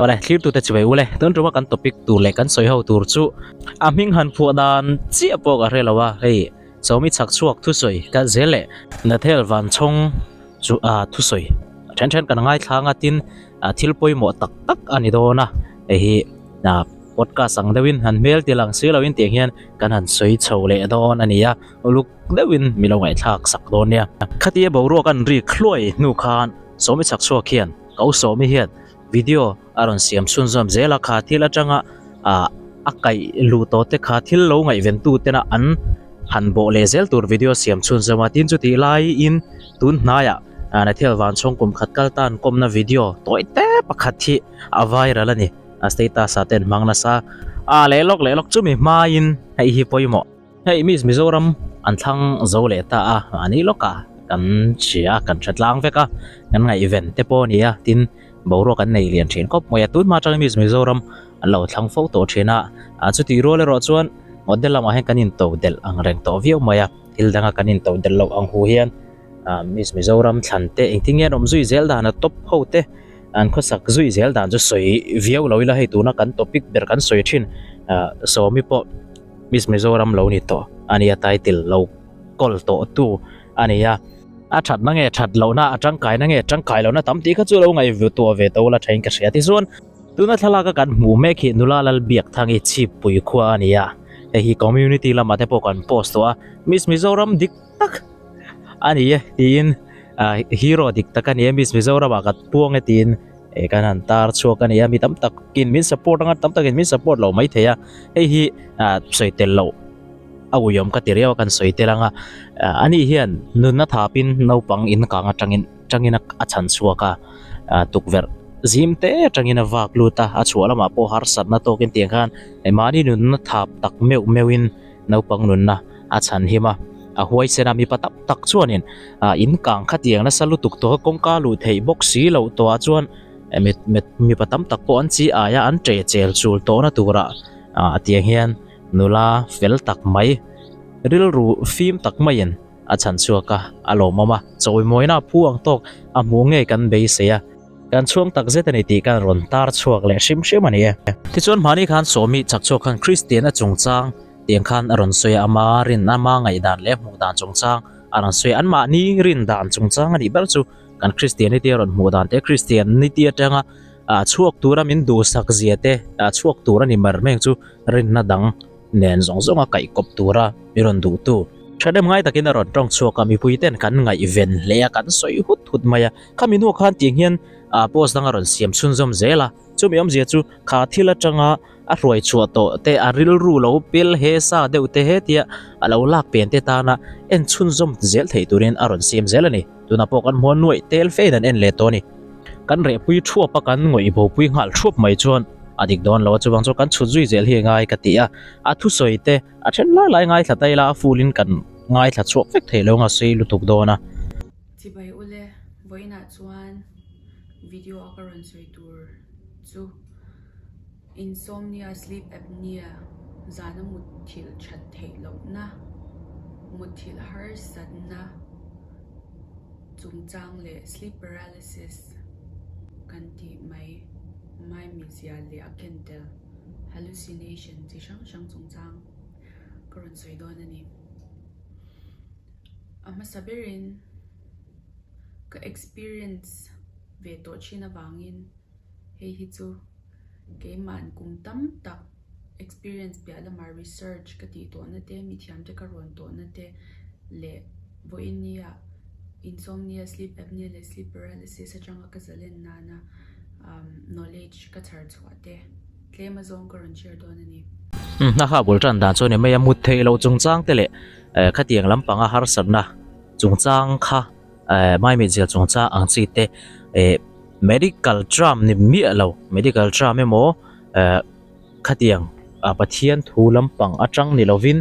Awle, thlirtute chibai ule, tun tuma kan topic tur leh kan sawi ho tur chu a hming han phuah dan chiah pawh ka hre lo a, hei Sawmi chhak chhuak thusawi ka zel leh Nathel Vanchhawng chu a thusawi a then then kan ngaithlang a tin thil pawimawh tak tak a ni dawn a, hei hi podcast ang deuhin han hmel ti lang si loin tiang hian kan han sawi chho leh dawn a ni a, uluk deuhin mi lo ngaihthlak sak dawn nia. Khatia boruak an rik hluai hnu khan Sawmi chhak chhuak hian Kau Sawmi hian video a rawn siam chhunzawm zel a, kha thil atanga ah a kaih luh tawh te kha thil lo ngaihven tu tena an han bawh leh zel tur video siam chhunzawm a, tin chutih laiin tun hnaiah Nathial Vanchhawng kum khat kal tan kawmna video tawi te pakhat hi a viral a ni, a status ah te an hmang nasa a leh lawk leh lawk chumi hmain hei hi pawimawh. Hei Miss Mizoram an thlang zo leh ta a, mahni lawkah kan hria a, kan hre tlang vek a, kan ngaihven te pawh a ni a, tin boruak an nei lian thin khawp mai a, tun hma atangin Miss Mizoram an lo thlang fo tawh thin a, chutih rual erawh chuan model lamah hian kan into delh ang reng tawh viau mai a, thil danga kan into delh loh ang hu hian Miss Mizoram thlan te engtin nge an awm zui zel dan a top ho te an khawsak zui zel dan chu sawi viau lo ila hei tuna kan topic ber kan sawi thin Sawmi pawh. Miss Mizoram lo ni tawh a nia title lo kawl tawh tu a ni a. A thatna nge that lohna a tangkaina nge tangkai lohna tam tih kha chu lo ngaihve tuah ve to la thain ka hria tichuan tuna thlalaka kan hmuh mek hi nula Lalbiakthang i chhippui khua a ni a hei hi community lamah te pawh kan post tawh a Miss Mizoram dik tak a ni e tiin hero dik tak a ni e Miss Mizoram ah ka puang e tiin Eh kan han tar chhuak a ni a mi tam takin min support anga tam takin min support lo mai thei a hei hi ah sawi tel loh a uiawm ka ti riau a kan sawi tel anga ah ani hian nunna thapin naupang in kang atangin tangin a chhan chhuak a ah tukverh zim te atangin a vak lut a a chhuah lamah pawh harsatna tawkin tiang khan mahni nunna thap tak meuh meuhin naupang nunna a chhan him a a huaisen a mipa tam tak chuanin ah in kang khatiang nasa lutuk tawh a kawngka luh theih bawk si loh tawh ah chuan mipa tam tak pawh an chi ai a an ṭe chel chul tawhna turah ah tiang hian nula fel tak mai rilru fim tak maiin a chhan chhuak a a lawmawm a chawimawina a phu ang tawk a hmuh ngei kan beisei a. Kan chhuang tak zet a ni tih kan rawn tar chhuak leh hrim hrim a ni e. Tichuan hmani khan Sawmi chak chhuak khan Kristian a chungchang tiang khan a rawn sawi a, ama rin, ama ngaihdan leh hmuh dan chungchang a rawn sawi a, anmahni rin dan chungchang a nih ber chu kan Kristianity a rawn hmuh dan te, Kristianity atanga chhuak tura min duhsak zia te, chhuak tur a ni mar meng chu rinna dang nen zawng zawnga kaihkawp tura mi rawn duhtu. Thahnem ngai takin a rawn tawng chhuak a, mipui ten kan ngaihven hle a, kan sawi hut hut mai a. Khami hnuah khan tiang hian ah post dang a rawn siam chhunzawm zel a, chumi awmzia chu kha thil atanga a hruai chhuah tawh te a rilru lo pel he sa deuh te hetia a lo lak pen te tana en chhunzawm zel theih turin a rawn siam zel a ni. Tunah pawh kan hmuan nuaih tel fein an en leh tawh a ni. Kan rehpui thuap a kan ngawih bopui nghal thuap mai chuan a dik dawn lo a, chuvang chuan kan chhut zui zel hi ngai ka ti a, a thusawi te a then lai lai ngaithla ta ila a full in kan ngaithla chhuak vek thei lo anga sei lutuk dawn a. Chibai ule, vawiinah chuan video a ka rawn sawi tur chu insomnia, sleep apnea, zana mutthilh that theih lohna, mutthilh harsatna chungchang leh sleep paralysis kan tih mai maimizia leh a ken tel hallucination chi hrang hrang chungchang ka rawn sawi dawn a ni. A hmasa berin ka experience ve tawh thin avangin hei hi chu keimahn kum tam tak experience piah lama research ka tih tawhna te mithiam te ka rawn tawhna te leh vawinia insomnia sleep apnea leh sleep paralysis atanga ka zalen nana knowledge ka chhar chhuah te. Tlem a zawng ka rawn share dawn a ni. Hna kha bul tan dan chu a ni mai a, mut theih loh chungchang te leh khatiang lampanga harsatna chungchang kha maimit zial chungchang ang chi te medical term ni miah lo medical term emaw khatiang Pathian thu lampang atang ni lovin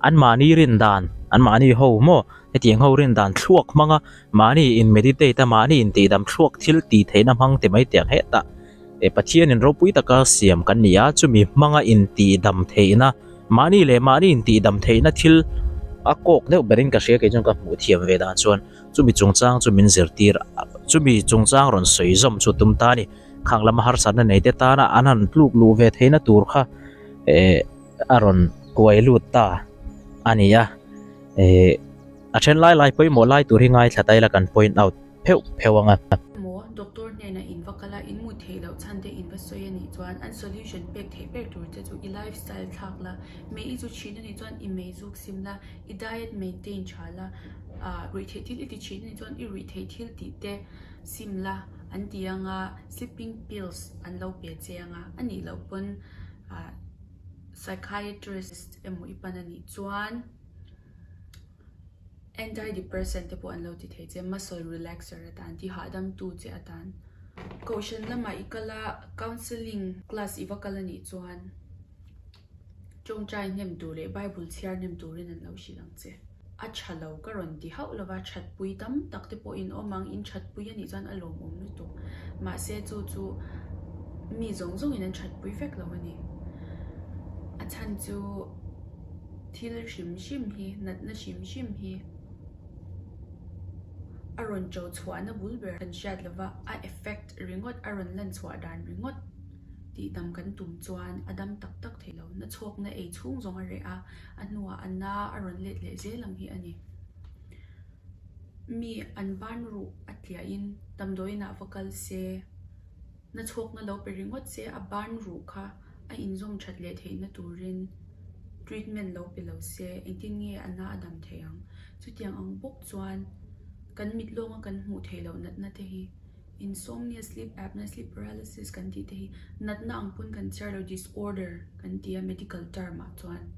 anmahni rin dan anmahni ho maw hetiang ho rin dan thluak hmanga mahni in meditate a mahni in tihdam thluak thil tih theihna hmang ti mai teh ang hetah Eh Pathianin ropui taka siam kan ni a, chumi hmanga intihdam theihna, mahni leh mahni intihdam theihna thil a kawk deuh berin ka hria kei chuan ka hmuh thiam ve dan chuan chumi chungchang chu min zirtir chumi chungchang rawn sawi zawm chu tum ta a ni. Khang lama harsatna nei te tana an han tluk luh ve theihna tur kha eh a rawn kuai lut ta a ni a. Eh a then lai lai pawimawh lai tur hi ngaithla ta ila kan point out pheuh pheuh ang a. Maw doctor hnenah in va kal a, in mut theih loh chhan te in va sawi a nih chuan an solution pek theih ber tur che chu i lifestyle thlak la, mei i zu thin a nih chuan i mei zuk sim la, i diet maintain tha la, ah ruihtheih thil i ti thin a nih chuan i ruihtheih thil tih te sim la an ti ang a, sleeping pills an lo pe che ang a, a nih loh pawn ah psychiatrist emaw i pan a nih chuan. Antidepressant te pawh an lo ti thei che, muscle relaxer atan, ti hahdamtu che atan. Kohhran lamah i kal a, counselling class i va kal a nih chuan tawngtai hnem tur leh Bible chhiar hnem turin an lo hrilh ang che. A tha lo ka rawn ti hauh lova, thatpui tam tak te pawh in awm ang, in thatpui a nih chuan a lawmawm lutuk. Mahse chu chu mi zawng zawngin an thatpui vek lo a ni. A chhan chu. Thil hrim hrim hi, natna hrim hrim hi a rawn cho chhuahna bul ber kan hriat lova, a effect ringawt, a rawn lan chhuah dan ringawt tih dam kan tum chuan a dam tak tak thei lo. Na chhawkna ei chhung zawng a reh a, a hnuah a na a rawn let leh zel ang hi a ni. Mi an ban ruh a tliahin damdawiinah va kal se, na chhawkna lo pe ringawt se, a ban ruh kha a inzawm that leh theihna turin treatment lo pe lo se engtin nge a na a dam thei ang? Chutiang ang bawk chuan kan mit lawnga kan hmuh theih loh natna te hi insomnia, sleep apnea, sleep paralysis kan tih te hi natna ang pawn kan chhiar lo disorder kan ti a medical term ah chuan.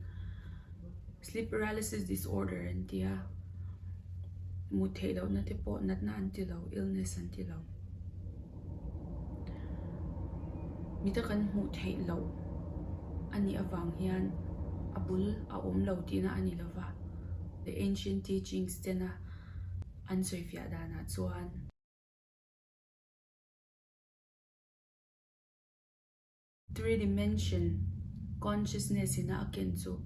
Sleep paralysis disorder an ti a, mut theih lohna te pawh natna an ti lo, illness an ti lo. Mita kan hmuh theih loh a nih avang hian a bul a awm lo tihna a ni lova, the ancient teachings tena an sawifiah danah chuan. Three dimension consciousness ina a ken chu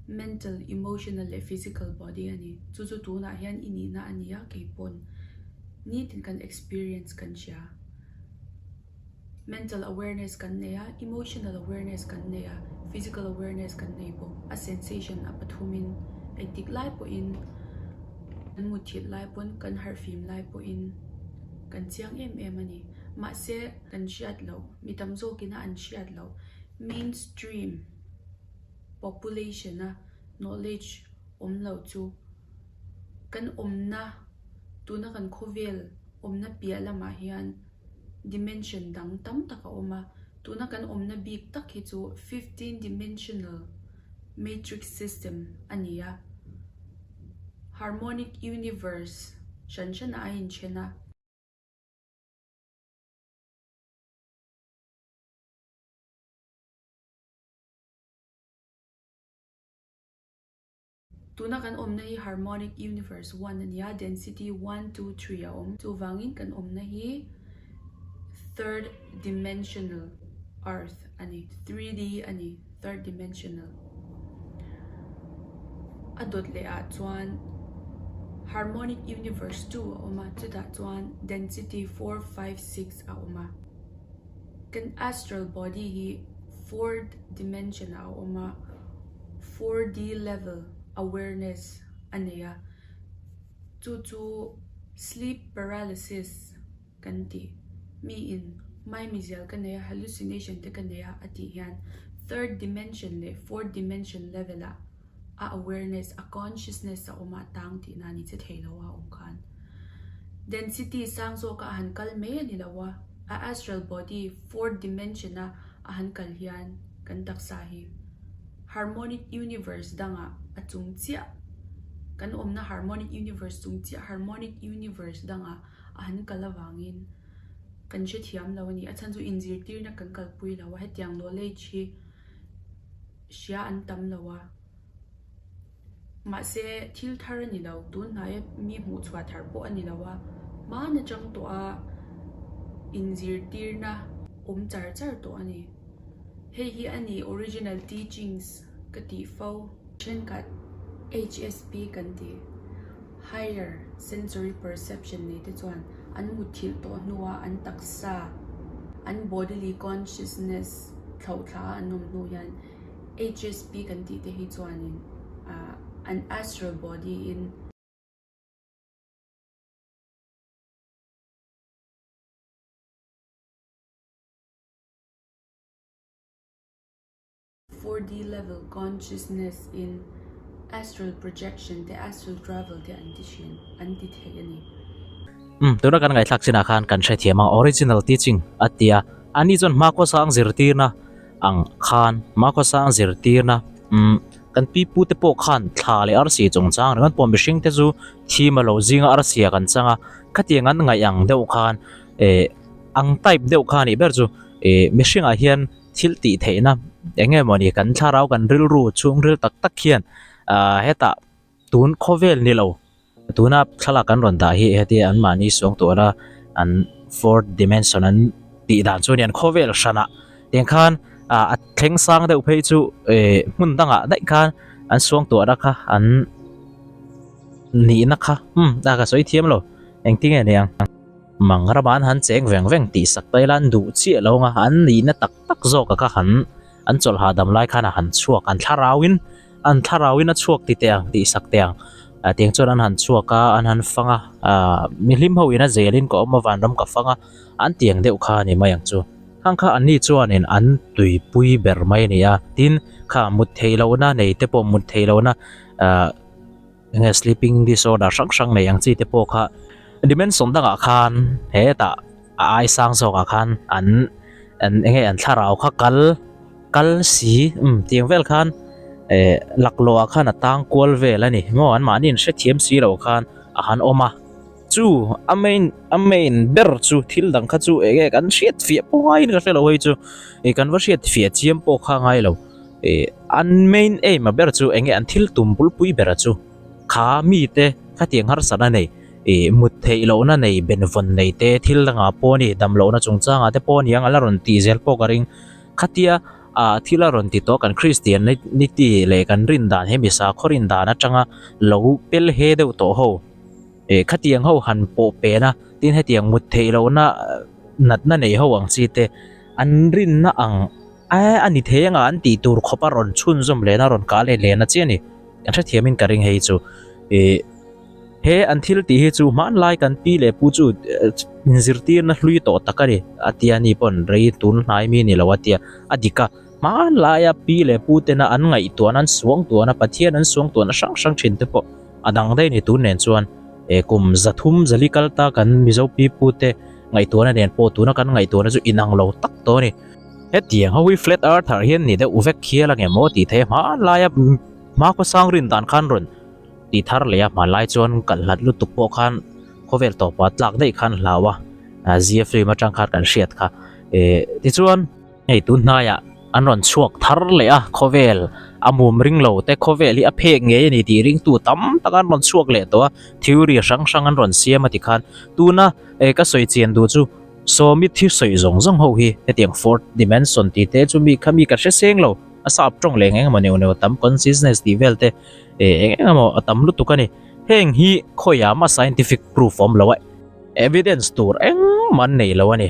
mental, emotional leh physical body a ni. Chu chu tunah hian i nihna a ni a, kei pawn nitin kan experience kan hria. Mental awareness kan nei a, emotional awareness kan nei a, physical awareness kan nei bawk. A sensation a pathumin engtik lai pawhin kan mutthilh lai pawn, kan harhfim lai pawhin kan chiang em em a ni. Mahse kan hriat loh, mi tam zawkina an hriat loh, mainstream population-a knowledge awm lo chu kan awmna, tuna kan khawvel awmna piah lamah hian dimension dang tam tak a awm a, tuna kan awmna bik tak hi chu 15 dimensional matrix system a ni a, harmonic universe hran hranah a inthen a. Tuna kan awmna hi Harmonic Universe one a ni a, density one, two, three a awm. Chuvangin kan awmna hi third dimensional earth a ni, 3D a ni, third dimensional. A dawt leh ah chuan Harmonic Universe 2 a awm a, chutah chuan density 4, 5, 6 a awm a. Kan astral body hi fourth dimension ah a awm a, 4D level awareness a nei a, chu chu sleep paralysis kan tih. Miin maimizial ka nei a, hallucination te ka nei a a tih hian third dimension leh fourth dimension level ah a awareness, a consciousness a awm a, a tang tihna a ni che thei lo a awm khan. Density sang zawka a han kal mai a ni lo a, a astral body fourth dimension a a han kal hian kan taksa hi harmonic universe dangah a chung chiah kan awmna harmonic universe chung chiah harmonic universe dangah a han kal avangin kan hrethiam lo a ni. A chhan chu inzirtirna kan kalpui lo a, hetiang knowledge hi hria an tam lo a. Mahse thil thar a ni lo, tun hnaia mi hmuh chhuah thar pawh a ni lo a, hmaan atang tawh a inzirtirna awm char char tawh a ni. Hei hi a ni original teachings ka tih fo. Thenkhat HSP kan ti, higher sensory perception nei te chuan an mutthilh tawh hnua an taksa. An bodily consciousness thlauhthla a an awm hnu hian HSP kan tih te hi chuanin an astral body in. 4D level consciousness in astral projection te astral travel te an ti thin, an ti thei a ni. Umm, tuna kan ngaihthlak chinah khan kan hrethiam ang original teaching a ti a, ani chuan hmakhawsang zirtirna ang khan hmakhawsang zirtirna umm kan pi pu te pawh khan thla leh arsi chungchang ringawt pawh mihring te chu thim a lo zinga arsia kan chang a, khatiang an ngaih ang deuh khan eh ang type deuh kha a nih ber chu eh mihringah hian thil tih theihna eng nge mawni kan thlarau kan rilru chhungril tak tak hian ah hetah tun khawvel ni lo tuna thlalak kan rawn dah hi hetia an mahni suang tura an fourth dimension an tih dan chu a ni an khawvel hranah tiang khan ah a thleng sang deuh phei chu eh hmun dangah daih khan an suang tuahna kha an nihna kha umm a ka sawi thiam lo engtin nge niang. Mang rama an han cheng veng veng tih sak ta ila an duh chiah lo anga an nihna tak tak zawk a kha han an chawlh hahdam lai khan a han chhuak an thlarauin an thlarauin a chhuak ti teh ang tih sak teh ang ah tiang chuan an han chhuak a an han fang a ah mihlim ho in a zelin ka awm a vanram ka fang a an tiang deuh kha a ni mai ang chu khang kha an ni chuanin an tuipui ber mai a ni a tin kha mut theih lohna nei te pawh mut theih lohna ah. Enge sleeping disorder hrang hrang nei ang chi te pawh kha dimension dangah khan hetah a ai sang zawkah khan an an enge an thlarau kha kal kal si umm tiang vel khan eh laklawh ah khan a tang kual vel a ni maw an mahni in hrethiam si lo khan a han awm a chu a main a main ber chu thil dang kha chu enge kan hriat fiah pawh ngaiin ka hrelo hei chu ih kan va hriat fiah chiam pawh kha a ngailo. Ih an main aim a ber chu enge an thil tum bulpui bera chu kha mite khatiang harsatna nei ih mut theih lohna nei benvawn nei te thil dangah pawh a ni dam lohna chungchangah te pawh a ni ang a la rawn tih zel pawh ka ring khatia ah thil a rawn ti tawh kan Kristian niti leh kan rin dan he misa khaw rin dan atanga lo pel he deuh tawh ho ih khatiang ho han pawh pen a tin hetiang mut theih lohna natna nei ho ang chi te an rinna ang. Ae a ni thei anga an tih tur khawp a rawn chhunzawm lehna rawn kah leh lehna chiah a ni. Kan hrethiam in ka ring hei chu. Ih he an thil tih hi chu hmanlai kan pi leh pu chu inzirtirna hlui tawh tak a ni a tia ni pawn rei tun hnai mi ni lo a tia a dik a. Hmanlaia pi leh pu tena an ngaihtuahna an suangtuahna Pathian an suangtuahna hrang hrang thin te pawh a dang daih a ni tun nen chuan eh kum zathum zali kal ta kan Mizo pi pu te ngaihtuahna nen pawh tuna kan ngaihtuahna chu inang lo tak tawh a ni. Hetiang ho hi flat earther hian ni deuh vek hial ange maw tih theih a hmanlaia hmakhawsang rin dan khan rawn ti thar leh a hmanlai chuan kalh hlat lutuk pawh khan khawvel tawpa tlak daih khan hlau a zia film atang khan kan hriat kha eh tichuan hei tun hnaiah an rawn chhuak thar leh a khawvel a mum ring lo te khawvel hi a phek ngei a ni tih ringtu tam tak an rawn chhuak leh tawh a theory hrang hrang an rawn siam a tikhan tuna eh ka sawi chian duh chu. Sawmi thi sawi zawng zawng ho hi hetiang fourth dimension tih te chu mi kha mi ka hre seng lo, a sap tawng leh eng eng emaw neuh neuh a tam consciousness tih vel te eh eng eng emaw a tam lutuk a ni. Heng hi khawiah mah scientific proof a awm lo a, evidence tur engmah an nei lo a ni.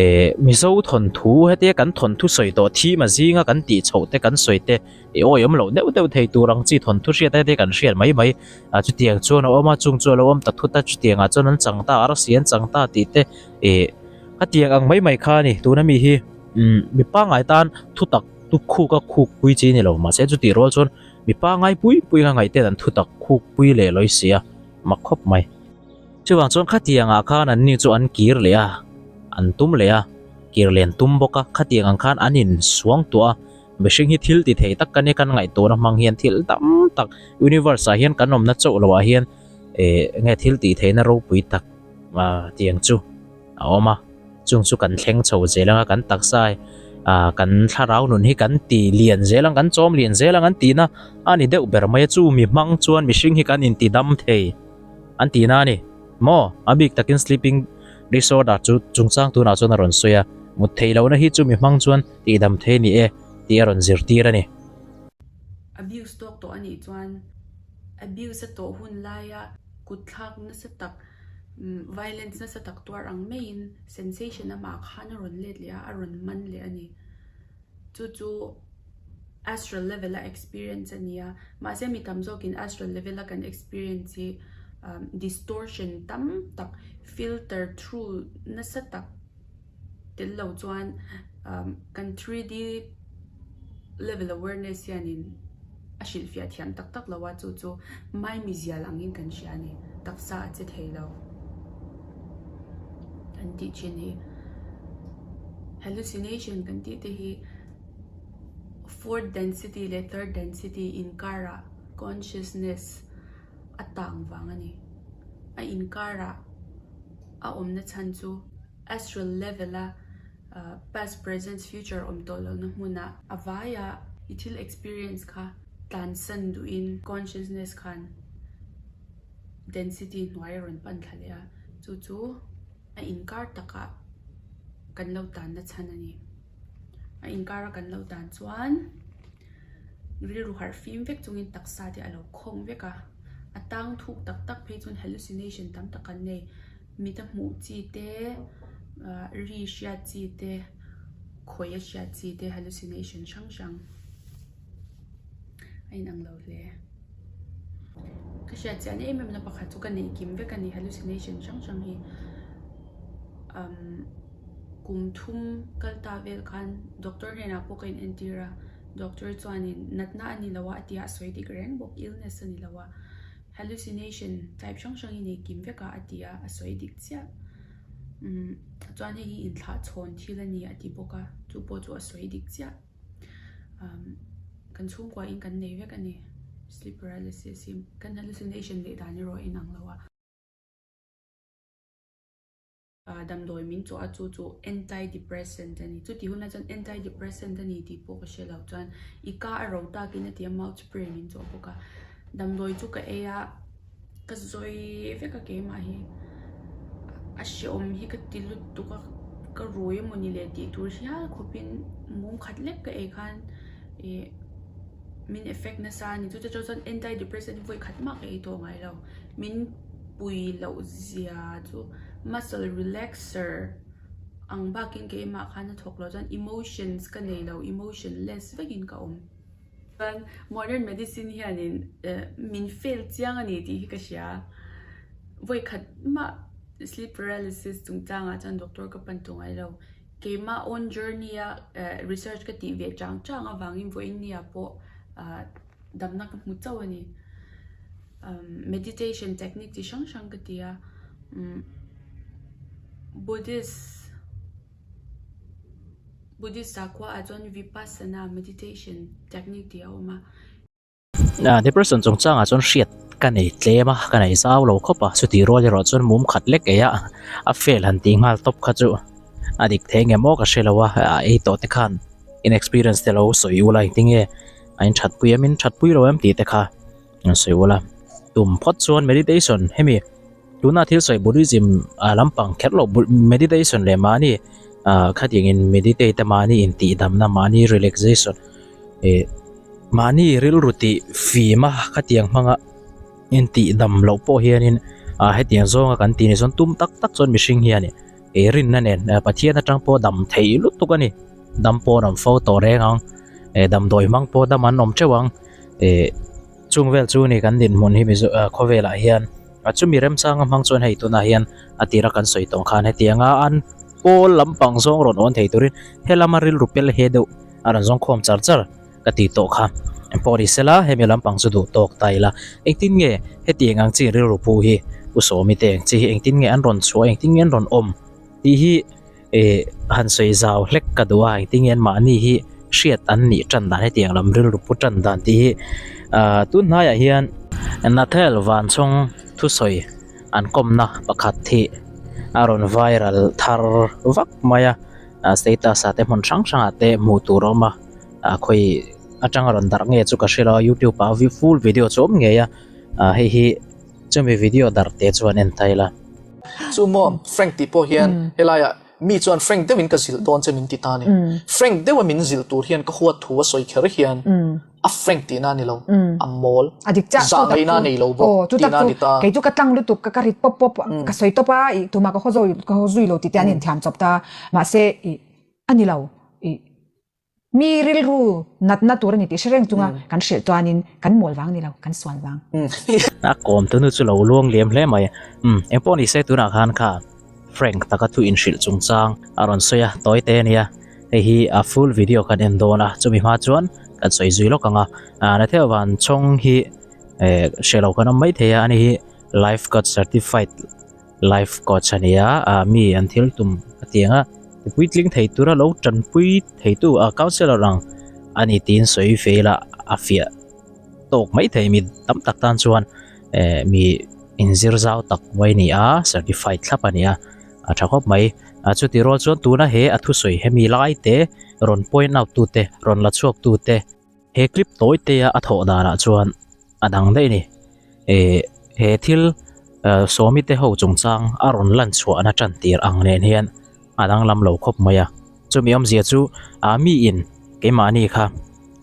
Eh Mizo thawnthu hetia kan thawnthu sawi tawh thim a zinga kan tih chhoh te kan sawi te I awi awm loh deuh deuh thei tur ang chi thawnthu hriat te kan hriat mai mai a chutiang chuan a awm a chung chu a lo awm ta thut a chutiang ah chuan an chang ta arsi an chang ta tih te ih khatiang ang mai mai kha a ni tuna mi hi umm mi pangngai tan thu tak tu khuk a khuk pui chi a ni lo mahse chutih rual chuan mi pangngai pui pui anga ngaih ten an thu tak khuk pui leh lawi si a mak khawp mai. Chuvang chuan khatiang ah khan an ni chu an kir leh a an tum leh a kir len tum bawk a khatiang ang khan an in suang tuah a. Mihring hi thil ti thei tak ka nia kan ngaihtuahna hmang hian thil tam tak universe ah hian kan awmna chauh loh ah hian eh enge thil tih theihna ropui tak ah tiang chu a awm a chung chu kan thleng chho zel anga kan taksa ah kan thlarau nun hi kan ti lian zel ang kan chawm lian zel ang an tihna a ni deuh ber mai a chu mi hmang chuan mihring hi kan inti dam thei an tihna a ni maw a bik takin sleeping disorder chu chungchang tunah chuan a rawn sawi a mut theih lohna hi chu mi hmang chuan Tihdam thei ni e tih a rawn zirtir a ni. Abuse tawk tawh a nih chuan abuse a tawh hun laia kut thlak nasa tak Violence nasa tak tuar ang maiin sensation amah khan a rawn let leh a, a rawn man leh a ni. Chu chu astral level a experience a ni a, mahse mi tam zawkin astral level a kan experience hi distortion tam tak filter through nasa tak tel lo chuan kan 3D level awareness hianin a hrilhfiah thiam tak tak lo a, chu chu maimizial angin kan hria a ni, taksa a che thei lo kan tih thin hi. Hallucination kan tih te hi fourth density leh third density inkarah consciousness a tang vang a ni. A inkarah a awmna chhan chu astral level a past, present, future awm tawh lohna hmunah a vaia i thil experience kha tlansan duhin consciousness khan density hnuai a rawn pan thla leh a, chu chu a inkar takah kan lo tanna chhan a ni. A inkara kan lo tan chuan rilru harh fim vek chungin taksa te a lo khawng vek a, a tang thuk tak tak phei chuan hallucination tam tak an nei. Mit a hmuh chi te, ri hriat chi te, khawi a hriat chi te hallucination hrang hrang a inang lo hle. Ka hriat chian em em na pakhat chu ka neih kim vek a ni hallucination hrang hrang hi umm kum thum kal ta vel khan doctor hnenah pawh ka in entir a doctor chuanin natna a ni lo a a ti a a sawi dik reng bawk illness a ni lo a hallucination type hrang hrang hi nei kim vek a a ti a a sawi dik chiah umm chuan hei hi inthlah chhawn thil a ni a ti bawk a chu pawh chu a sawi dik chiah. umm kan chhungkua in kan nei vek a ni sleep paralysis hi kan hallucination leh dan erawh a inang lo a ah damdawi min chawh a chu chu anti depressant a ni chutih hunah chuan anti depressant a ni tih pawh ka hre lo chuan i ka a ro takin a ti a mouth spray min chawh bawk a damdawi chu ka ei a. Ka zawi vek a keimah hi a hreawm hi ka ti lutuk a ka rui emawni le tih tur hial khawpin mum khat lek ka ei khan ih min effect nasa a ni chu chu chuan anti depressant hi vawi khat mah ka ei tawh ngai lo min pui loh zia chu muscle relaxer ang bakin keimah khan a thawk loh chuan emotions ka nei lo emotionless vekin ka awm. Chuan modern medicine hianin min fail chiang a ni tih hi ka hria. Vawi khat mah sleep paralysis chungchangah chuan doctor ka pan tawh ngai lo. Keimah own journey a research ka tih ve chang chang avangin vawiin nia pawh damna ka hmu chauh a ni. Meditation technique chi hrang hrang ka ti a, Buddhist. Buddhist sakhua ah chuan Vipassana meditation technique tih a awm a. Depression chungchangah chuan hriat ka nei tlem a, ka nei zau lo khawp a, chutih rual erawh chuan mum khat lek ei a, a fail han tih nghal tawp kha chu a dik thei nge maw ka hre lo a, a ei tawh te khan in experience te lo sawi ula engtinge a in that pui em in that pui lo em tih te kha an sawi ula. Tum phawt chuan meditation hemi. Tuna thil sawi Buddhism ah lampang kher loh meditation leh mahni ah khatiang in meditate a mahni intihdamna mahni relaxation ih mahni rilru tih fim a khatiang hmanga intihdam loh pawh hianin ah hetiang zawnga kan tih ni chuan tum tak tak chuan mihring hian ih rinna nen Pathian atang pawh dam theih lutuk a ni dam pawh an awm fo tawh reng ang eh damdawi hmang pawh dam an awm teuh ang ih. Chung vel chu ni kan dinhmun hi Mizo ah khawvelah hian a chumi remchanga hmang chuan hei tunah hian a tira kan sawi tawng khan hetianga an pawl lampang zawng rawn awn thei turin helama rilru pel he deuh a rawn zawng khawm char char ka tih tawh kha. Engpawh ni sela hemi lampang chu duh tawk ta ila engtin nge hetiang ang chi rilru pu hi U Sawmi te ang chi hi engtin nge an rawn chhuah engtin nge an rawn awm tih hi Ih han sawi zau hlek ka duh a engtin nge anmahni hi hriat an nih tan dan hetiang lam rilru pu tan dan tih hi ah tun hnaiah hian Nathel Vanchhawng thusawi an kawmna pakhat hi a rawn viral thar vak mai a ah status ah te hmun hrang hrangah te hmuh tur a awm a ah khawi atanga rawn darh nge chu ka hre lo a youtube ah full video chu a awm ngei a ah hei hi Chumi video darh te chuan en ta ila. Chu maw Frank tih pawh hian helaiah mi chuan Frank deuhin ka zilh dawn che min ti ta a ni. Frank deuha min zilh tur hian ka huat thu a sawi kher hian. A frank tihna a ni lo, a mawl. A dik chiah, Zah ngaihna a nei lo bawk tihna a ni ta. Kei chu ka tlang lutuk, ka rit pawp pawp, ka sawi tawp a, ih tumah ka haw zo, ka haw zui lo tih te an inthiam chawp ta. Mahse, ih a ni lo, ih mi rilru natna tur a ni tih hre reng chunga kan hrilh chuanin kan mawl vang a ni lo, kan sual vang. A kawm tunu chu lo luang liam hle mai. Umm, engpawh ni se tunah khan kha Frank taka thu inhrilh chungchang a rawn sawi a, tawi te a nia. Hei hi a full video kan en dawn a, chumi hma chuan kan sawi zui lawk ang a. Ahh Natheo van chawng hi eh hre lo kan awm mai thei a, ani hi life coach certified life coach a ni a, ah mi an thil tum a ti ang a, ti puitling thei tura lo tanpui theitu a counsellor ang a ni tiin sawi ve ila a fiah tawk mai thei mi tam tak tan chuan eh mi inzir zau tak mai a ni a certified thlap a ni a a tha khawp mai a chuti rual chuan tuna he a thusawi hemi lai te rawn point out tu te rawn la chhuak tu te he clip tawi te a a thawh danah chuan a dang daih a ni eh he thil eh sawmi te ho chungchang a rawn lan chhuahna tan tir ang nen hian a danglam lo khawp mai a chumi awmzia chu ah mi in keimahni kha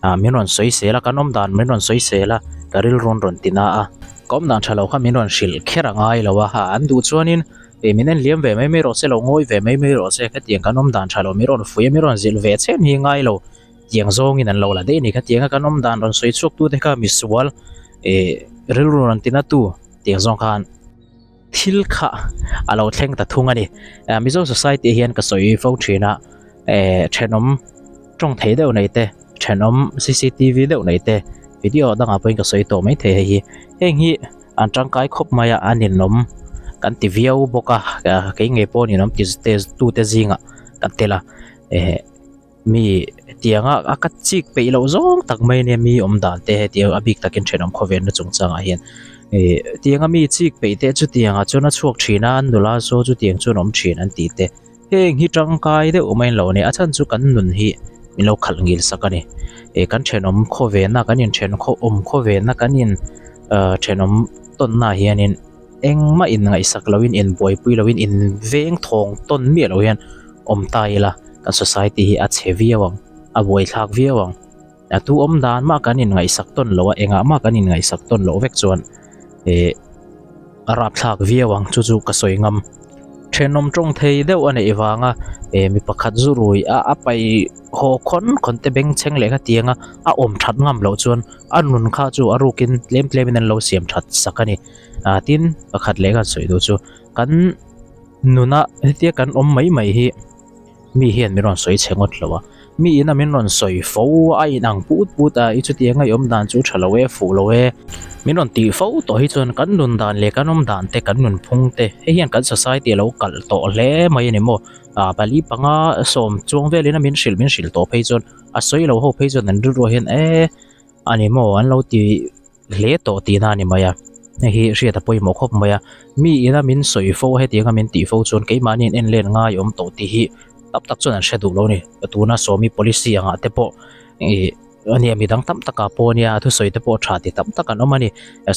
ah min rawn sawi sel a kan awm dan min rawn sawi sel a ka rilru an rawn ti na a ka awm dan tha lo kha min rawn hrilh kher a ngai lo a ha an duh chuanin ih min en liam ve mai mai rawh se lo ngawi ve mai mai rawh se hetiang kan awm dan tha lo min rawn fuih a min rawn zilh ve chhem hi ngai lo tiang zawngin an lo la daih a ni khatianga kan awm dan rawn sawi chhuak tu te kha misual ih rilru rawn ti na tu tiang zawng khan. Thil kha a lo thleng ta thung a ni. Mizo society ah hian ka sawi fo thin a, eh thenawm tawng thei deuh nei te, thenawm cctv deuh nei te, video dangah pawhin ka sawi tawh mai thei hei hi. Heng hi an tangkai khawp mai a, a ninawm kan ti viau bawk a, kei ngei pawh ninawm ti tute zingah kan tel a, eh. Mi hetianga a ka chik peih loh zawng tak mai ania mi awm dan te hetiang a bik takin thenawm khawvelna chungchangah hian ih hetianga mi chik peih te chutiangah chuan a chhuak thin a nula saw chutiang chuan a awm thin an tih te heng hi tangkai deuh mai lo a ni a chhan chu kan nun hi min lo khalh ngil sak a ni ih kan thenawm khawvelna kan inthen khaw awm khawvelna kan in ah thenawm tawnna ah hianin engmah inngaihsak loin inbuaipui loin inveng thawng tawn miah loh hian awm ta ila kan society hi a chhe viau ang a buaithlak viau ang a tu awm dan mah kan inngaihsak tawn loh a engah mah kan inngaihsak tawn loh vek chuan ih a rapthlak viau ang chu chu ka sawi ngam thenawm tawng thei deuh a neih vanga ih mi pakhat zu rui a a paih haw khawn khawn te bengchheng leh khatiang a a awm that ngam loh chuan a nun kha chu a rukin tlem tlem in an lo siam that sak a ni. Ah tin pakhat leh kan sawi duh chu kan nuna hetia kan awm mai mai hi mi hian min rawn sawi chhe ngawt lo a mi ina min rawn sawi fo a in ang put put a i chutiang a i awm dan chu tha lo e fuh lo e min rawn tih fo tawh hi chuan kan nun dan leh kan awm dan te kan nunphung te hei hian kan society a lo kalh tawh hle mai a ni maw ah pali panga sawm chuang velin a min hrilh min hrilh tawh phei chuan a sawi lo ho phei chuan an rilru ah hian e a ni maw an lo ti hle tawh tihna a ni mai a, hei hi hriat a pawimawh khawp mai a, mi ina min sawi fo hetianga min tih fo chuan keimahni in en len ngai awm tawh tih hi tam tak chuan an hre duh lo a ni, tuna sawmi policy angah te pawh ih a nia midang tam takah pawh ania a thusawi te pawh tha ti tam tak an awm a ni,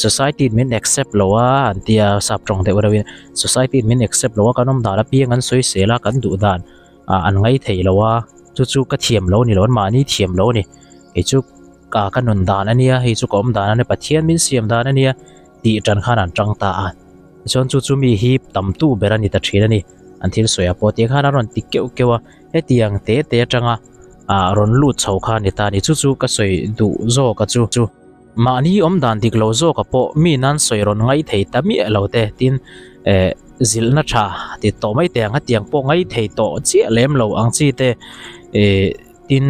society in min accept lo a an tia sap tawng deuh reuhin society in min accept lo a kan awm dan apiang an sawi sel a kan duh dan ah an ngai thei lo a chu chu ka thiam lo a ni lo an mahni thiam lo a ni kei chu. Ka ka nun dan a nia, hei chu ka awm dan a nia, Pathian min siam dan a nia tih tan khan an tang ta a. Tichuan chu chu mi hi tamtu ber a ni ta thin a ni. An thil sawi ah pawh tiang khan a rawn ti keuh keuh a, hetiang te te atanga ah rawn lut chho kha a ni ta a ni. Chu chu ka sawi duh zawk a chu chu. Mahni awm dan dik lo zawk ah pawh mi nan sawi rawn ngai thei ta miah lo te tin eh zilhna tha ti tawh mai teh ang hetiang pawh ngai thei tawh chiah lem lo ang chi te eh tin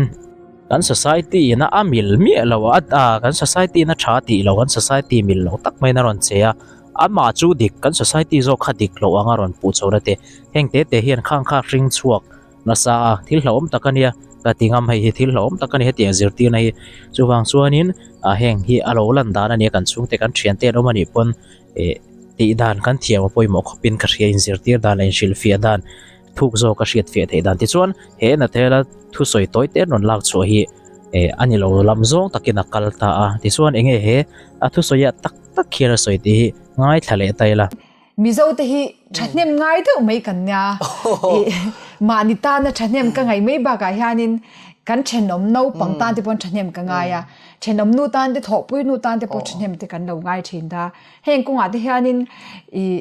Kan society in a mil miah lo a a kan society in a tha tih lo kan society mil lo tak maiin a rawn che a amah chu dik kan society zawk kha dik loh anga rawn puh chho na te heng te te hian khang kha hring chhuak nasa a thil hlauhawm tak a nia ka ti ngam hei hi thil hlauhawm tak a ni hetiang zirtirna hi chuvang chuanin ah heng hi a lo lan dan a nia kan chhungte kan thiante an awm a nih pawn eh tih dan kan thiam a pawimawh khawpin ka hria inzirtir dan leh inhrilhfiah dan. Thuk zawk a hriat fiah theih dan tichuan he Nathela thusawi tawi te an rawn lak chhuah hi eh a ni lo lam zawng takin a kal ta a tichuan eng nge he a thusawi ah tak tak khian a sawi tih hi ngaithla leh ta ila. Mizo te hi thahnem ngai deuh mai kan nia ih mahni tana thahnem ka ngaih mai bakah hianin kan thenawm naupang tan te pawn thahnem ka ngai a. Thenawm nu tan te thawhpui nu tan te pawh thahnem te kan lo ngai thin ta. Heng kawngah te hianin ih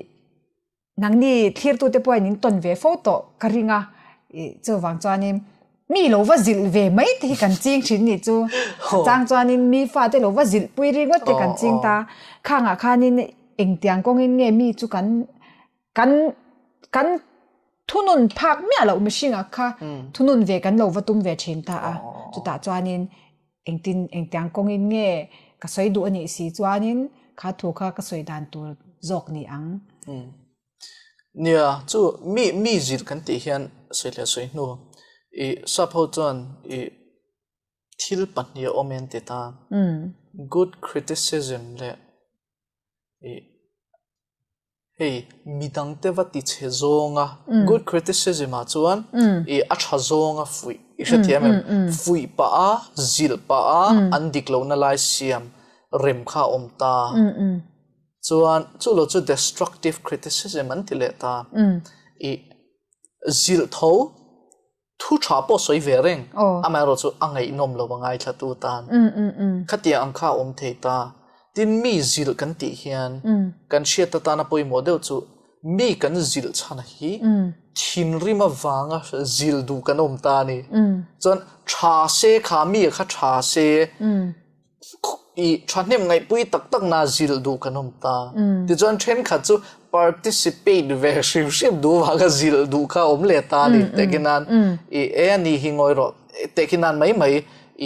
nangni thlirtute pawhin in tawn ve fo tawh ka ring a, ih chuvang chuanin mi lo va zilh ve mai te hi kan ching thin nih chu. A chang chuanin mi fate lo va zilh pui ringawt te kan ching ta. Khangah khanin engtiang kawngin nge mi chu kan kan kan thunun phak miah loh mihringah kha thunun ve kan lo va tum ve thin ta a. Chutah chuanin engtin engtiang kawngin nge ka sawi duh a nih si chuanin kha thu kha ka sawi dan tur zawk ni ang. Nia, chu mi mi zilh kan tih hian sawi leh sawi hnu i sap ho chuan i thil pahnih a awm e an ti ta. Good criticism leh i Hei, midangte va ti chhe zawnga, good criticism ah chuan i a tha zawnga fuih i hrethiam em? Fuih pah a, zilh pah a, an dik lohna lai siam rem kha a awm ta. Chuan chu lo chu destructive criticism an ti leh ta. I zilh tho Thu tha pawh sawi ve reng, amaherawh chu a ngaihnawm lo a ngaithlatu tan. Khatiang ang kha a awm thei ta. Tin, mi zilh kan tih hian kan hriat atana pawimawh deuh chu mi kan zilh chhan hi thinrim avanga zilh duh kan awm ta a ni. Chuan tha se kha mi kha tha se I thahnem ngaihpui tak tak na zilh duh kan awm ta. Tichuan thenkhat chu participate ve hrim hrim duh vanga zilh duh kha awm leh ta a ni. Tehkhin nan i e a ni hi ngawi rawh tehkhin nan mai mai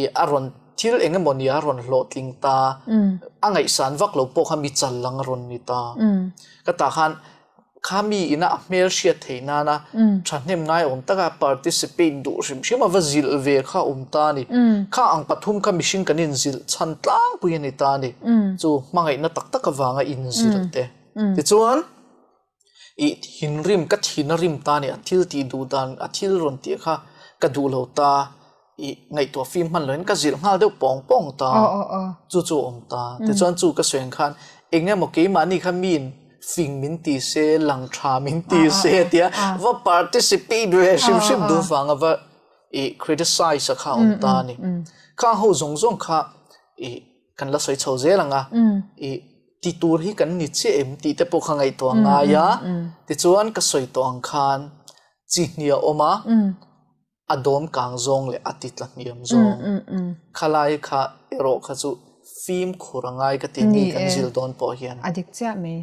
i a rawn thil eng emaw nia a rawn hlawhtling ta. A ngaihsan vak lo pawh kha mi chal lang a rawn ni ta. Ka tah khan Kha mi ina a hmel hriat theih nana thahnem ngaiawm taka participate duh hrim hrim a va zilh ve kha a awm ta a ni. Kha ang pathum kha mihring kan inzilh chhan tlangpui a ni ta a ni. Chu hmangaihna tak tak avanga inzilh te. Tichuan, ih thinrim, ka thin a rim ta a ni, a thil tih duh dan, a thil rawn tih kha ka duh lo ta. I ngaihtuah fim hman loin ka zilh nghal deuh pawng pawng ta. Chu chu a awm ta. Tichuan chu ka sawi ang khan eng emaw keimahni kha miin fing min ti se, lang tha min ti se tia va participate ve hrim hrim duh vanga va i criticize a kha a awm ta a ni. Khang ho zawng zawng kha i kan la sawi chho zel ang a, i ti tur hi kan ni chiah em tih te pawh kha ngaihtuah a ngai a. Tichuan ka sawi tawh ang khan chi hnih a awm a. A dawm kang zawng leh a ti tla hniam zawng. Khalai kha erawh kha chu fimkhur a ngai ka ti mi kan zil dawn pawh hian. A dik chiah mai.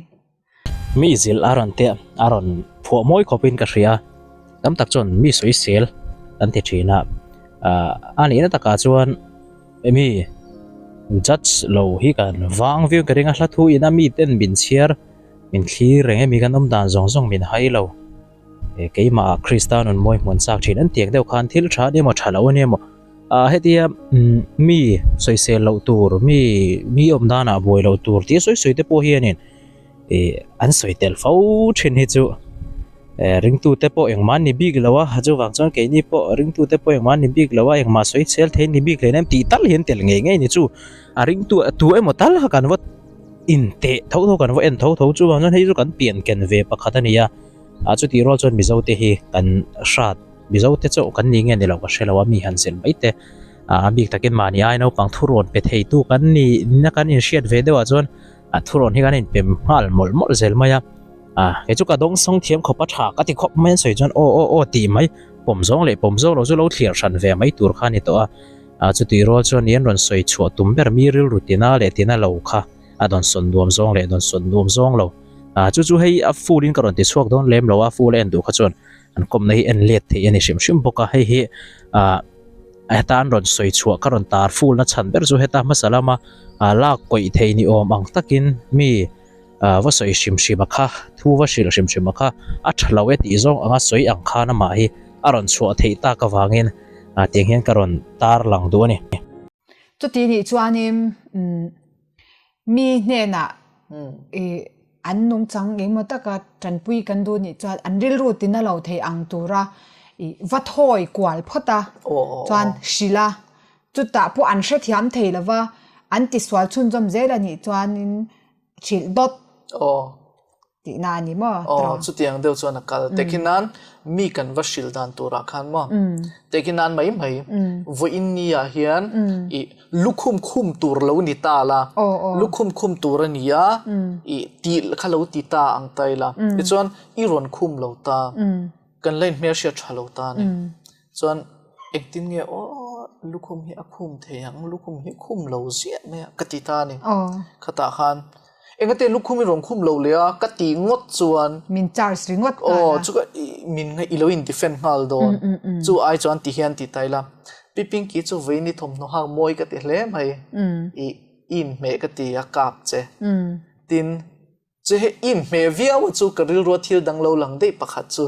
Mi zil a rawn te a rawn phuah mawi khawpin ka hria. Tam tak chuan mi sawisel an ti thin a. A nihna takah chuan mi judge lo hi kan vang viau ka ring a, hla thu ina miten min chhiar min thlir reng e, mi kan awm dan zawng zawng min hai lo. Keimah Krista nun mawi hmuan chak thin an tiang deuh khan thil tha ania maw tha lo ania maw ah hetia mi sawisel loh tur mi mi awm danah buai loh tur tih sawi sawi te pawh hianin ih an sawi tel fo thin hi chu eh ringtu te pawh engmah an ni bik lo a chuvang chuan keini pawh ringtu te pawh engmah an ni bik lo a engmah sawi chhel thei an ni bik hleinem tih tal hi an tel ngei ngei ni chu a ringtu tu emaw tal kha kan va inteh tho tho kan va en tho tho chuvang chuan hei chu kan pian ken ve pakhat a ni a. Ah chutih rual chuan Mizo te hi kan hrat Mizo te chauh kan ni nge ni lo ka hre lo a mi han zilh mai te ah a bik takin mahni ai naupang thurawn pe thei tu kan ni na kan inhriat ve deuh ah chuan ah thurawn hi kan inpem nghal mawlh mawlh zel mai a ah kei chu ka dawng sawng thiam khawp a tha ka ti khawp mai an sawi chuan aw aw aw tih mai pawm zawng leh pawm zawng lo chu lo thliar hran ve mai tur kha a ni tawh a ah chutih rual chuan ni an rawn sawi chhuah tum ber mi rilru tina leh tina lo kha a dawn sawn nuam zawng leh dawn sawn nuam zawng lo. Ah chu chu hei a full in ka rawn ti chhuak dawn lem lo a full a en duh kha chuan an kawmna hi en let theih a ni hrim hrim bawk a hei hi ah heta an rawn sawi chhuah ka rawn tar full na chhan ber chu heta hmasa lama ah lak kawih thei ni awm ang takin mi ah va sawi hrim hrim a kha thu va hrilh hrim hrim a kha a tha lo e tih zawng anga sawi ang khan amah hi a rawn chhuah theih tak avangin ah tiang hian ka rawn tar lang duh a ni. Chuti nih chuanin umm Mi hnenah i an nungchang engemaw taka tanpui kan duh nih chuan an rilru tina lo thei ang tura i va thawi kual phawt a, chuan hrilh a, chutah pawh an hrethiam thei lova an tisual chhunzawm zel a nih chuanin hrilh dawt. Tihna a ni maw? Aw, chutiang deuh chuan a kal. Tehkhin nan mi kan va hrilh dan turah khan maw? Tehkhin nan mai mai vawiin ni ah hian i lukhum khum tur lo ni ta la, lukhum khum tur a ni a, i tih kha lo ti ta ang ta ila. Tichuan i rawn khum lo ta, kan la inhmelhriat tha lo ta a ni. Chuan engtin nge aw lukhum hi a khum thei ang, lukhum hi khum lo ziah mai a ka ti ta a ni. Khatah khan engate lukhum i rawn khum lo leh a ka ti ngawt chuan Min charge ringawt nghal a. Aw chu ka min i lo in defend nghal dawn. Chu ai chuan ti hian ti ta ila Pi Pinky chu vawiin i thawmhnaw hak mawi ka ti hle mai, i inhmeh ka ti a kap che. Tin. Chu he inhmeh viau a chu ka rilrua thil dang lo lang daih pakhat chu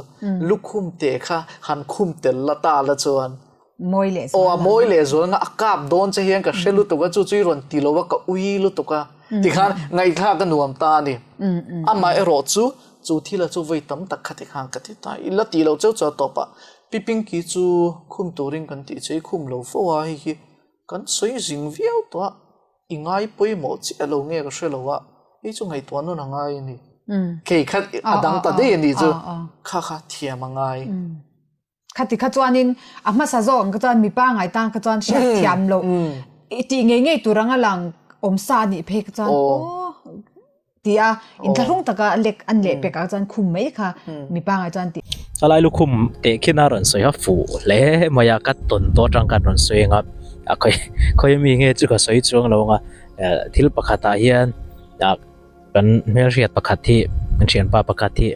lukhum te kha han khum tel la ta la chuan Mawi leh zual aw a mawi leh zual nga a kap dawn che hian ka hre lutuk a chu chu i rawn ti lo a ka ui lutuk a tikhan ngaihthlak a nuam ta a ni. Amah erawh chu chu thil a chu vawi tam tak kha tikhan ka ti ta i la tih loh cheu chuan tawp ah Pi Pinky chu khum turin kan tih che i khum lo fo a hei hi kan sawi zing viau tawh a. I ngai pawimawh chiah lo nge ka hre lo a, hei chu ngaihtuah nun a ngai a ni. Kei kha a dang ta daih a nih chu, kha kha thiam a ngai. Khati kha chuanin a hmasa zawk ang kha chuan mipa ngai tan kha chuan hriat thiam loh i tih ngei ngei tur anga lang awm sa a nih phei kha chuan aw Ti a, inthlahrung taka lek an leh pek ah chuan khum mai kha mi pangai chuan ti. A lai lukhum teh khin a rawn sawi a fuh hle mai a, ka tawn tawh atang khan rawn sawi ang a, a khawi khawi ami nge chu ka sawi chuang lo ang a, thil pakhat ah hian ah kan hmelhriat pakhat hi kan thianpa pakhat hi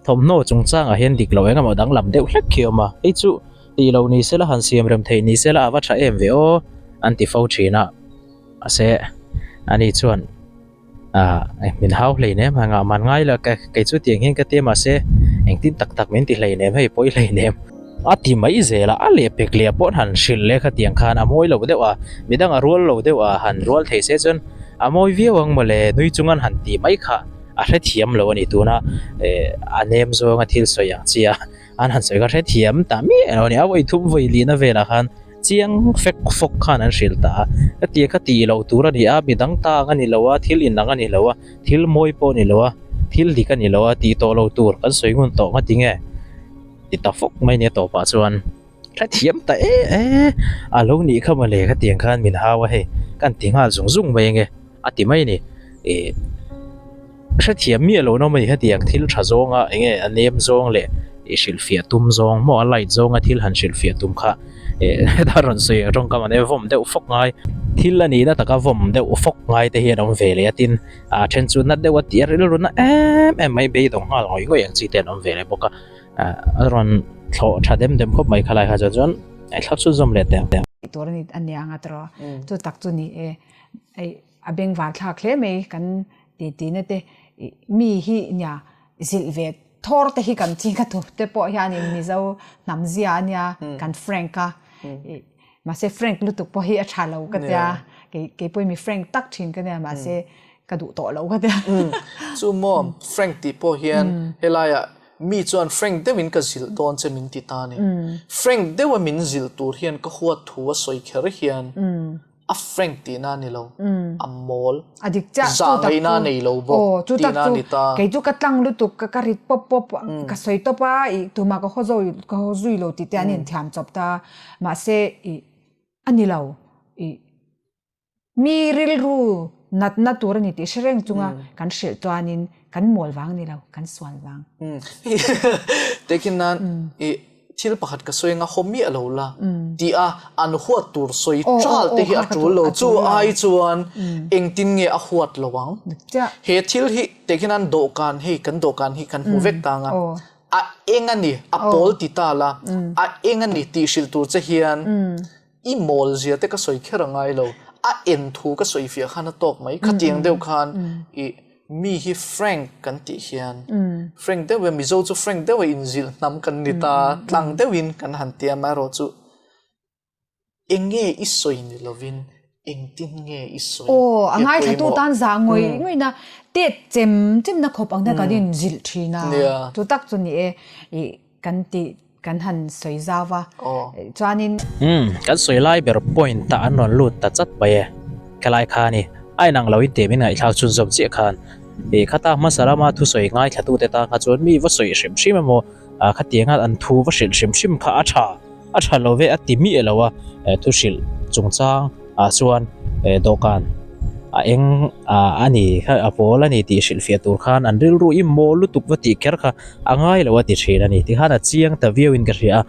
thawmhnaw chungchang ah hian dik loh eng emaw danglam deuh hlek khi a awm a, hei chu tih loh ni sela han siam rem theih ni sela a va tha em ve aw an ti fo thin a, mahse ani chuan. Ah min hau hleinem a ngah man ngai lo ka kei chu tiang hian ka ti a mahse engtin tak tak min ti hleinem hei pawi hleinem a ti mai zel a a leh pek leh pawh han hrilh leh khatiang khan a mawi lo deuh a midang a rual lo deuh a han rual thei se chuan a mawi viau ang mawle nui chunga han tih mai kha a hrethiam lo a ni tuna eh a nem zawnga thil sawi ang chi a an han sawi kha hrethiam ta miah lo a ni a vawi thum vawi lihna velah khan. Chiang fek fawk khan an hrilh ta a, ka tia ka tih loh tur a ni a, midang ta ang a ni lo a, thil inang a ni lo a, thil mawi pawh a ni lo a, thil dik a ni lo a, tih tawh lo tur kan sawi ngun tawh nga tinge ti ta fawk mai nia tawpah chuan hrethiam ta e e a lo nih kha mawle ka tiang khan min hau a hei kan ti nghal zung zung mai ange a ti mai a ni ih. Hrethiam miah lo nawm a ni hetiang thil tha zawnga enge a nem zawng leh i hrilhfiah tum zawng maw a light zawnga thil han hrilhfiah tum kha eh heta rawn sawi ang tawngkam an e vawm deuh fawk ngai thil a nihna taka vawm deuh fawk ngai te hian a awm ve leh a tin a then chu na deuh a tih a rilru na em em mai beidawng nghal ngawih ngawih ang chi te an awm ve leh bawk a ah a rawn thlawh tha dem dem khawp mai khalai kha chuan chuan ngaihthlak chhunzawm leh teh ang. Tur a ni a nia anga tawh chu tak chu ni e ei. A bengvar thlak hle mai kan ti ti na te mi hi nia zilh ve thawr te hi kan ching a tu te pawh hianin Mizo hnam zia a nia kan frank a mahse frank lutuk pawh hi a tha lo ka tia kei kei pawhin mi frank tak thin ka nia mahse ka duh tawh lo ka tia. Chu maw frank tih pawh hian helaiah mi chuan frank deuhin ka zilh dawn che min ti ta a ni. Frank deuha min zilh tur hian ka huat thu a sawi kher hian A frank tihna a ni lo, a mawl. A dik chiah, chu tak chu. Zahngaihna a nei lo bawk tihna a ni ta. Kei chu ka tlang lutuk, ka rit pawp pawp, ka sawi tawp a, ih tumah ka haw zo, ka haw zui lo tih te an inthiam chawp ta. Mahse, ih a ni lo, ih mi rilru natna tur a ni tih hre reng chunga kan hrilh chuanin kan mawl vang a ni lo, kan sual vang. Tehkhin nan, ih Thil pakhat ka sawi anga haw miah lo la tih a an huat tur sawi ṭal te hi a ṭul lo. Chu ai chuan engtin nge a huat lo ang? He thil hi teh hian an dawhkan hei kan dawhkan hi kan hmu vek ta anga a eng a ni a pawl ti ta la a eng a ni tih hrilh tur che hian I mawl zia te ka sawi kher a ngai lo, a en thu ka sawi fiah khan a tawk mai. Khatiang deuh khan i mi hi frank kan tih hian frank deuh e, Mizo chu frank deuh a inzilh hnam kan ni ta, tlang deuhin kan han ti a, amaherawh chu eng nge i sawi ni lovin engtin nge i sawi Aw, a ngaithlatu tan zah ngawih ngawihna tet chem chemna khawp ang te kan inzilh thin a, chu tak chu ni e, i kan tih Kan han sawi zau va, chuanin. Umm, kan sawi lai ber point ah an rawn lut ta chat mai e. Khelai kha ni, a inang lo in tih min ngaihthlak chhunzawm chiah khan. Ih khata hmasa lama thusawi ngaithlatute tan kha chuan mi va sawi hrim hrim emaw ah khatianga an thu va hrilh hrim hrim kha a tha a tha lo ve a ti miah lo a thu hrilh chungchang ah chuan eh dawhkan a eng ah a ni kha a pawl a ni tih hrilhfiah tur khan an rilru i mawl lutuk va tih kher kha a ngai lo a ti thin a ni tikhan a chiang ta viau in ka hria a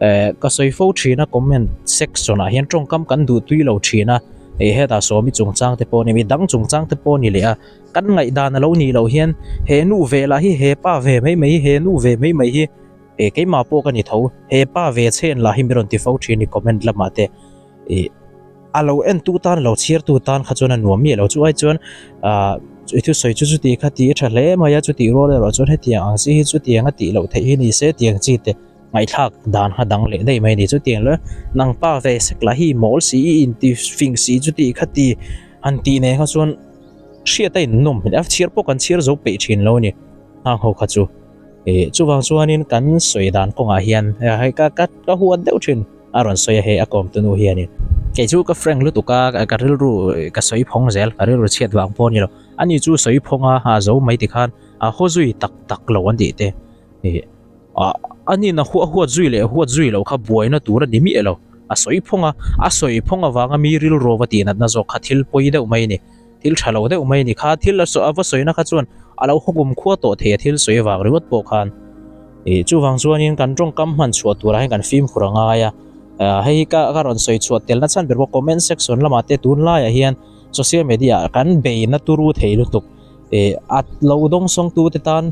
eh ka sawi fo thin a comment section ah hian tawngkam kan duh tui lo thin a eh hetah sawmi chungchang te pawh a ni midang chungchang te pawh a ni leh a. Kan ngaihdan a lo nih loh hian he nu ve lah hi he pa ve mai mai hi he nu ve mai mai hi eh keimah pawh ka ni tho he pa ve chhen lah hi mi rawn ti fo thin i comment lamah te ih a lo en tu tan lo chhiar tu tan kha chuan a nuam miah lo chu ai chuan ah i thusawi chu chuti kha tih a tha hle mai a chutih rual erawh chuan hetiang ang chi hi chutiang a tih loh theih hi ni se tiang chi te ngaihthlak dan kha dang leh daih mai a ni chutiang leh nang pa ve sek lah hi mawl si i inti fing si chuti kha ti han tih nen kha chuan. Hriat a innawm hmel a, chhiar pawh kan chhiar zo peih thin lo a ni hang ho kha chu. Ih chuvang chuanin kan sawi dan kawngah hian hei ka ka ka huat deuh thin a rawn sawi a hei a kawmtu nu hianin. Kei chu ka frank lutuk a, ka rilru ka sawi phawng zel, ka rilru chhiat vang pawh a ni lo. Ani chu sawi phawng a, a zo mai tikhan a haw zui tak tak lo an tih te. Ih ah anin a huat zui leh huat zui loh kha buaina tur a ni miah lo. A sawi phawng a, a sawi phawng avanga mi rilru va tih natna zawk kha thil pawi deuh mai a ni. Thil tha lo deuh mai a ni kha thil a a va sawina kha chuan a lo hawkum khua tawh thei a thil sawi avang ringawt pawh khan. Ih chuvang chuanin kan tawngkam hman chhuah turah hian kan fimkhur a ngai a. Ah hei hi ka ka rawn sawi chhuah telna chhan ber pawh comment section lamah te tunlaiah hian social media ah kan beina turu thei lutuk. Ih a lo dawngsawngtute tan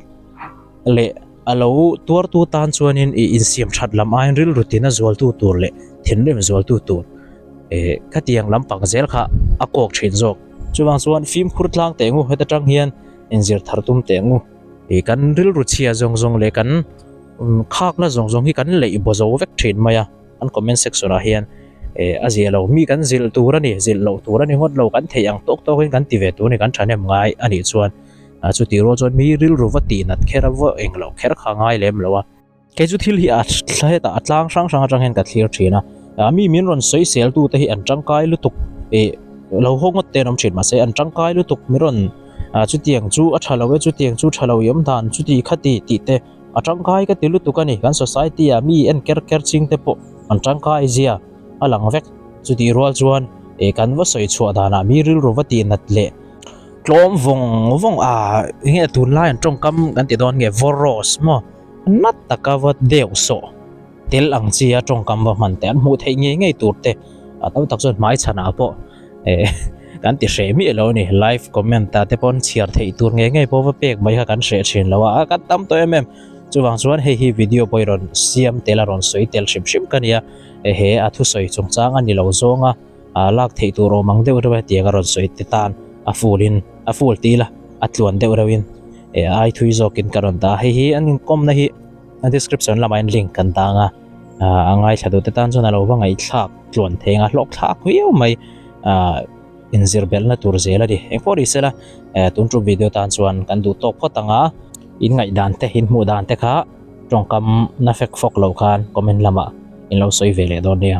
leh a lo tuartu tan chuanin ih insiam that lam aiin rilru tina zualtu tur leh thinrim zualtu tur eh khatiang lampang zel kha a kawk thin zawk. Chuvang chuan fimkhur tlang teh ngu heta tang hian inzir thar tum teh ngu ih kan rilru chhia zawng zawng leh kan khakna zawng zawng hi kan leih baw zo vek thin mai a. An comment section ah hian eh a zia lo mi kan zilh tur a ni zilh loh tur a ni ngawt lo kan theih ang tawk tawk in kan ti ve tur a ni kan thahnem ngai a nih chuan ah chuti rual chuan mi rilru va tih nat kher a va eng loh kher kha ngai lem lo a. Kei chu thil hi a hetah a tlang hrang hrang atang hian ka thlir thin a ah mi min rawn sawi sel tu te hi an tangkai lutuk eh lo haw ngawt te an awm thin mahse an tangkai lutuk mi rawn ah chutiang chu a tha lo e chutiang chu tha lo i awm dan chuti khati tih te. A tangkai ka ti lutuk a ni, kan society ah mi en ker ker ching te pawh an tangkai zia a lang vek. Chutih rual chuan eh kan va sawi chhuah danah mi rilru va tih nat leh tlawm vawng vawng a enge tunlai an tawngkam kan ti dawn nge vawraws maw nat taka va deuh sawh. Tel ang chi a tawngkam va hman te an hmuh theih ngei ngei tur te a tam tak chuan hmai chhanah pawh eh kan ti hreh miah lo a ni live comment ah te pawn chhiar theih tur ngei ngei pawh va pek mai kha kan hreh thin lo a a kan tam tawh em em chuvang chuan hei hi video pawh i rawn siam tel a rawn sawi tel hrim hrim ka nia ehe a thusawi chungchang a ni lo zawng a ah lak theih tur awm ang deuh reuh a hetiang a rawn sawi te tan a full in a full ti ila a tluan deuh reuh in eh a ai thui zawk in ka rawn dah a hei hi an inkawmna hi. A description lamah hian link kan dang a, a ngaithla duhte tan chuan a lo va ngaihthlak tluan thei ang a hlawk thlak viau mai ah inzir belhna tur zel a ni. Engpawh ni sela eh tun tum video tan chuan kan duh tawk phawt ang a, in ngaihdan te in hmuh dan te kha tawngkam na fek fawk loh khan comment lamah in lo sawi ve leh dawn nia.